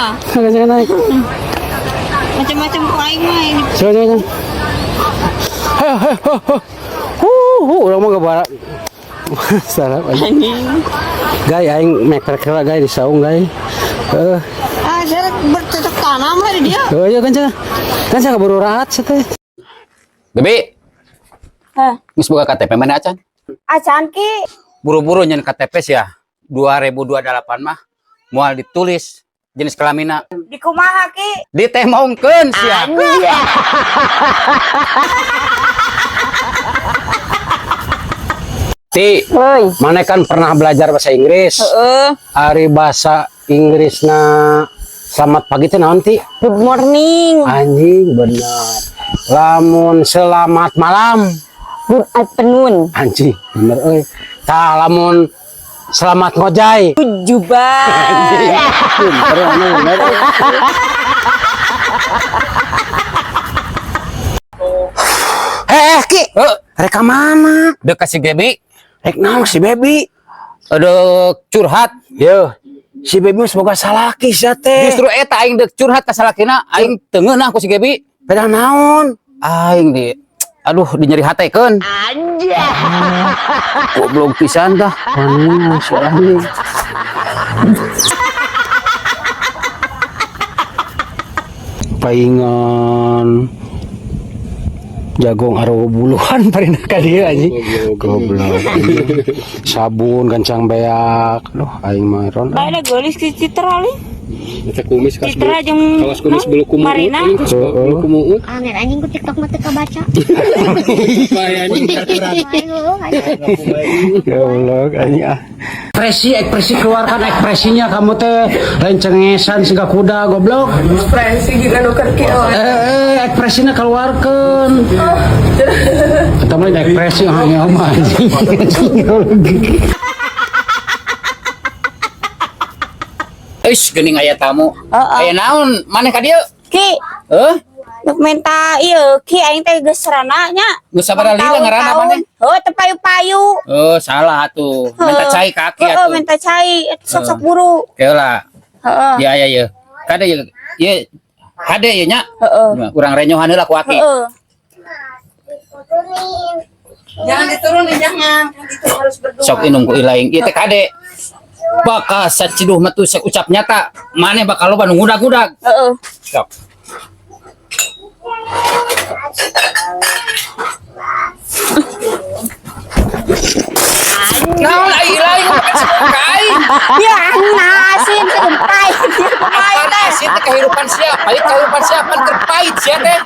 Ah, Kencang naik. Macam-macam ku aing mah ini. Coba, coba, coba. Hayo, hayo, ho, ho. Huh, huh, urang mah gebarak. Salah anjing. Gay aing meker kera gay di saung gay. Heeh. Ah, saya bercocok tanam lah di dia. Oh iya kan cenah. Kan saya keburu rahat teh. Bebe, Hah, geus boga KTP mana acan? Acan, Ki. Buru-buru nyen KTP sih ya. 2028 mah moal ditulis jenis kelamina. Di kumaha, Ki? Ditemongkeun sia. Ti, Heuy. mana kan pernah belajar bahasa Inggris. Heeh. Ari bahasa Inggrisna selamat pagi teh naon ti? Good morning. Anjing bener. Lamun selamat malam. Good afternoon. Anjing bener euy. Tah lamun selamat ngojay. Good goodbye. Bener bener. Eh, Ki, Heuh, rek ka mana? deuk ka si Gebi, Rek naon si Baby? deuk curhat. Yo, si Baby mah semoga salaki sia teh. Justru eta aing deuk curhat ka salakina, aing teu ngeunah ku si Gebi. Pedah naon? Aing di aduh dinyeri hatekeun. Anjay. Goblok pisan tah. Anu, si anjing. Paingan jagung aro buluhan parina ka dieu anjing. Goblok. Sabun gancang beak. Duh aing mah ron. Bae geulis ki Citra li. Eta kumis kas Citra jeung kawas kumis bulu kumuut Marina. anjing kas bulu kumuut. Anger anjing ku TikTok mah teu kabaca. Bae anjing aturan. Goblok anjing ah. Ekspresi, ekspresi keluarkan ekspresinya kamu teh lain cengesan siga kuda goblok. Ekspresi gila nu keur kieu. Ekspresinya keluarkan. Kita mulai ekspresi hanya mah anjing. Eish, geuning aya tamu. Heeh. Aya naon maneh ka dieu? Ki, Heuh? dek menta ieu Ki aing teh geus rana nya. Geus sabaraha lila ngaranna maneh? Heuh, teu payu-payu. Oh, salah atuh. Minta cai ka aki Heeh, atuh. minta cai eta sok-sok buru. Keula. Heeh. Ya ya ya. Kade ye ye hade ye nya. Heeh. Urang renyohan heula ku aki. Heeh. Jangan diturunin, jangan. Kan itu harus berdua. Sok inum ku ilaing. Ieu teh kade. Bakal saciduh mah tuh ucap nyata. Maneh bakal loba nu ngudag-ngudag. Heeh. Sok. Naon ai ilaing makan ka aing. Ya asin sampai. Apaan asin teh kehidupan sia, pahit kehidupan sia, pan keur pahit sia teh.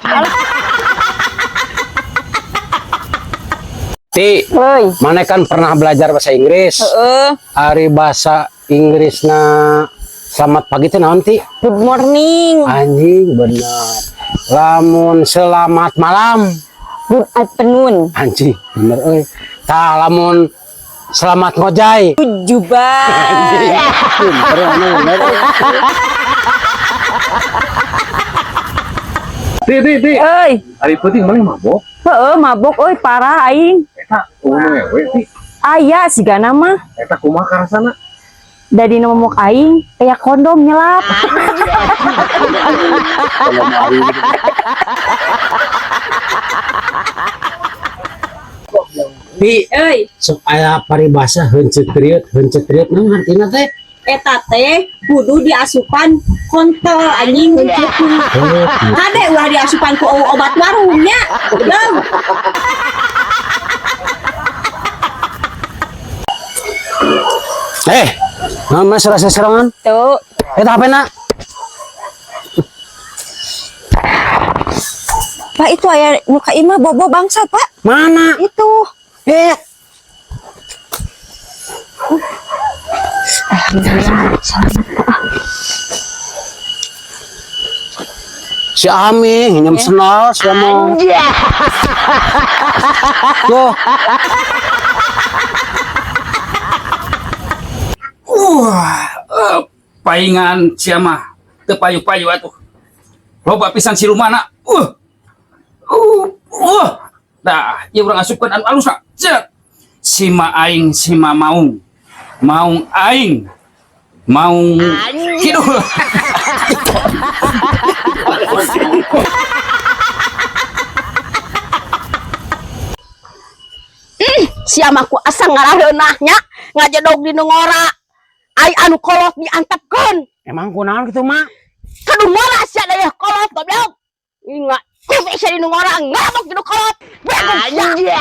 Ti, Heuy. mana kan pernah belajar bahasa Inggris. Heeh. Ari bahasa Inggrisna selamat pagi teh naon ti? Good morning. Anjing bener. Lamun selamat malam. Good afternoon. Anjing bener euy. Tah lamun selamat ngojay. Good goodbye. Bener bener. Ti ti ti. Euy. Ari peuting maneh mabok. Heeh, mabok euy parah aing. Eta eueuh nu ewe ti. Aya sigana mah. Eta kumaha karasana? Da dina momok aing aya kondom nyelap. Ti, Euy, sok aya paribasa heuncet riut, heuncet riut naon hartina teh? Eta teh kudu diasupan kontol anjing heuncet. Kade ulah diasupan ku obat warungnya. Belum. Eh, naon mah serasa serangan? Tuh. Eta HP na? Pak itu aya nu ka imah bobo bangsa, Pak. Mana? Itu. Eh, Alhamdulillah. Selamat, Pak. Si Ami nginjem sendal sama. Tuh. Wah, paingan sia mah teu payu-payu atuh. Loba pisan si rumana. Uh. Uh. Dah, ieu urang asupkeun anu alusna. Cet. Sima aing sima maung. Maung aing. Maung. Kidul. Sia mah ku asa ngaraheunah nya ngajedog di nu ngora. Ai anu kolot diantepkeun. Emang kunaon gitu, Mak? Kadu ngora sia daya kolot goblok. Ingat, kuwi sia di nu ngora ngabok di nu kolot. Bego sia.